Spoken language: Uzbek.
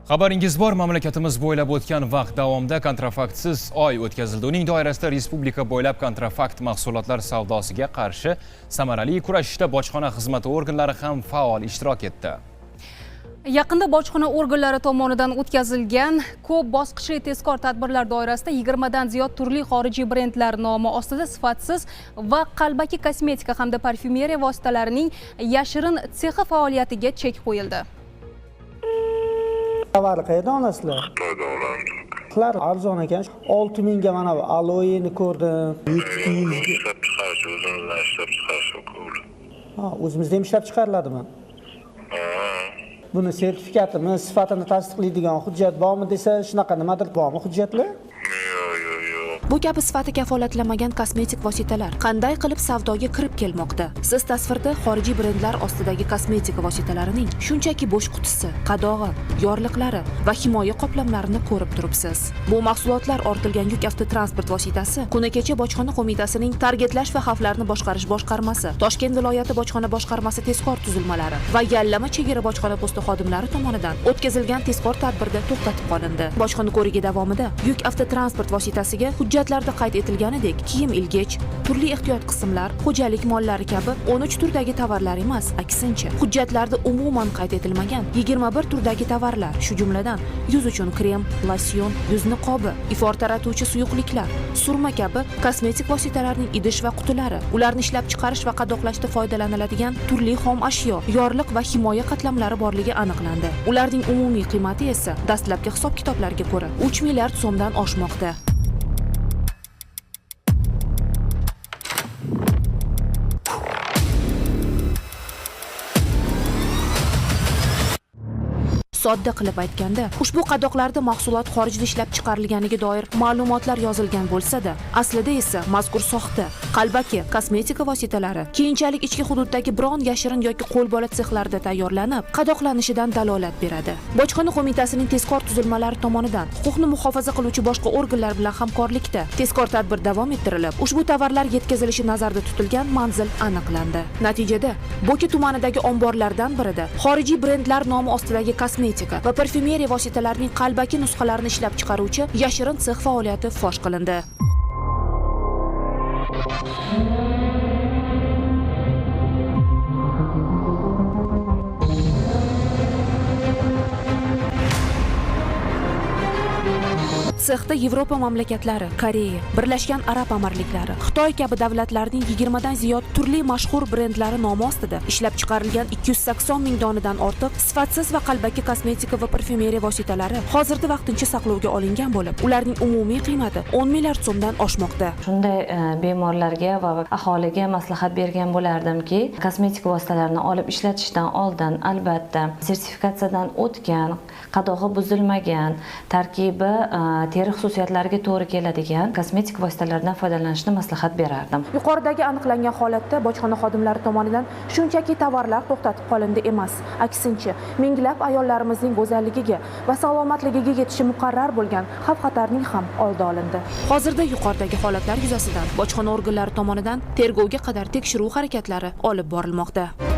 Xabaringiz bor, mamlakatimiz bo'ylab o'tgan vaqt davomida kontrafaktsiz oy o'tkazildi. Uning doirasida respublika bo'ylab kontrafakt mahsulotlar savdosiga qarshi samarali kurashishda bojxona xizmati organlari ham faol ishtirok etdi. Yaqinda bojxona organlari tomonidan o'tkazilgan ko'p bosqichli tezkor tadbirlar doirasida 20 dan ziyod turli xorijiy brendlar nomi ostida sifatsiz va qalbaki kosmetika hamda parfyumeriya vositalarining yashirin sexi faoliyatiga chek qo'yildi. Tovarni qayerdan olasizlar? Xitoydan olamiz. Narxlar arzon ekan. 6000 ga mana bu aloeni ko'rdim. 700 ga. Ishlab chiqarish, o'zimizdan ishlab chiqarish ular. Ha, o'zimizda ham ishlab chiqariladimi? Ha. Buni sertifikatimi, sifatini tasdiqlaydigan hujjat bormi desa, shunaqa nimadir bormi hujjatlar? Yo'q, yo'q, yo'q. Bu kabi sifati kafolatlanmagan kosmetik vositalar qanday qilib savdoga kirib kelmoqda? Siz tasvirda xorijiy brendlar ostidagi kosmetika vositalarining shunchaki bo'sh qutisi, qadog'i, yorliqlari va himoya qoplamlarini ko'rib turibsiz. Bu mahsulotlar ortilgan yuk avtotransport vositasi kuni kecha Bojxona qo'mitasining targetlash va xavflarni boshqarish boshqarmasi, Toshkent viloyati bojxona boshqarmasi tezkor tuzilmalari va Yallama chegara bojxona posti xodimlari tomonidan o'tkazilgan tezkor tadbirda to'xtatib qolindi. Bojxona ko'rigi davomida yuk avtotransport vositasiga hujjatlarda qayd etilganidek kiyim ilgich, turli ehtiyot qismlar, xo'jalik mollari kabi 13 turdagi tovarlar emas, aksincha hujjatlarda umuman qayd etilmagan 21 turdagi tovarlar, shu jumladan yuz uchun krem, losyon, yuz niqobi, ifor taratuvchi suyuqliklar, surma kabi kosmetik vositalarning idish va qutilari, ularni ishlab chiqarish va qadoqlashda foydalaniladigan turli xom ashyo, yorliq va himoya qatlamlari borligi aniqlandi. Ularning umumiy qiymati esa dastlabki hisob-kitoblarga ko'ra 3 milliard so'mdan oshmoqda. Sodda qilib aytganda, ushbu qadoqlarda mahsulot xorijda ishlab chiqarilganiga doir ma'lumotlar yozilgan bo'lsa-da, aslida esa mazkur soxta, qalbaki kosmetika vositalari keyinchalik ichki hududdagi biron yashirin yoki qo'lbola sexlarda tayyorlanib, qadoqlanishidan dalolat beradi. Bojxona qo'mitasining tezkor tuzilmalari tomonidan huquqni muhofaza qiluvchi boshqa organlar bilan hamkorlikda tezkor tadbir davom ettirilib, ushbu tovarlar yetkazilishi nazarda tutilgan manzil aniqlandi. Natijada Bo'ka tumanidagi omborlardan birida xorijiy brendlar nomi ostidagi kosmetika va parfyumeriya vositalarining qalbaki nusxalarini ishlab chiqaruvchi yashirin sex faoliyati fosh qilindi. Sexda Yevropa mamlakatlari, Koreya, Birlashgan Arab Amirliklari, Xitoy kabi davlatlarning 20 dan ziyod turli mashhur brendlari nomi ostida ishlab chiqarilgan 280 ming donadan ortiq sifatsiz va qalbaki kosmetika va parfyumeriya vositalari hozirda vaqtincha saqlovga olingan bo'lib, ularning umumiy qiymati 10 milliard so'mdan oshmoqda. Shunday bemorlarga va aholiga maslahat bergan bo'lardimki, kosmetika vositalarini olib ishlatishdan oldin albatta sertifikatsiyadan o'tgan, qadog'i buzilmagan, tarkibi teri xususiyatlariga to'g'ri keladigan kosmetik vositalardan foydalanishni maslahat berardim. Yuqoridagi aniqlangan holatda bojxona xodimlari tomonidan shunchaki tovarlar to'xtatib qolindi emas, aksincha minglab ayollarimizning go'zalligiga va salomatligiga yetishi muqarrar bo'lgan xavf-xatarning ham oldi olindi. Hozirda yuqoridagi holatlar yuzasidan bojxona organlari tomonidan tergovga qadar tekshiruv harakatlari olib borilmoqda.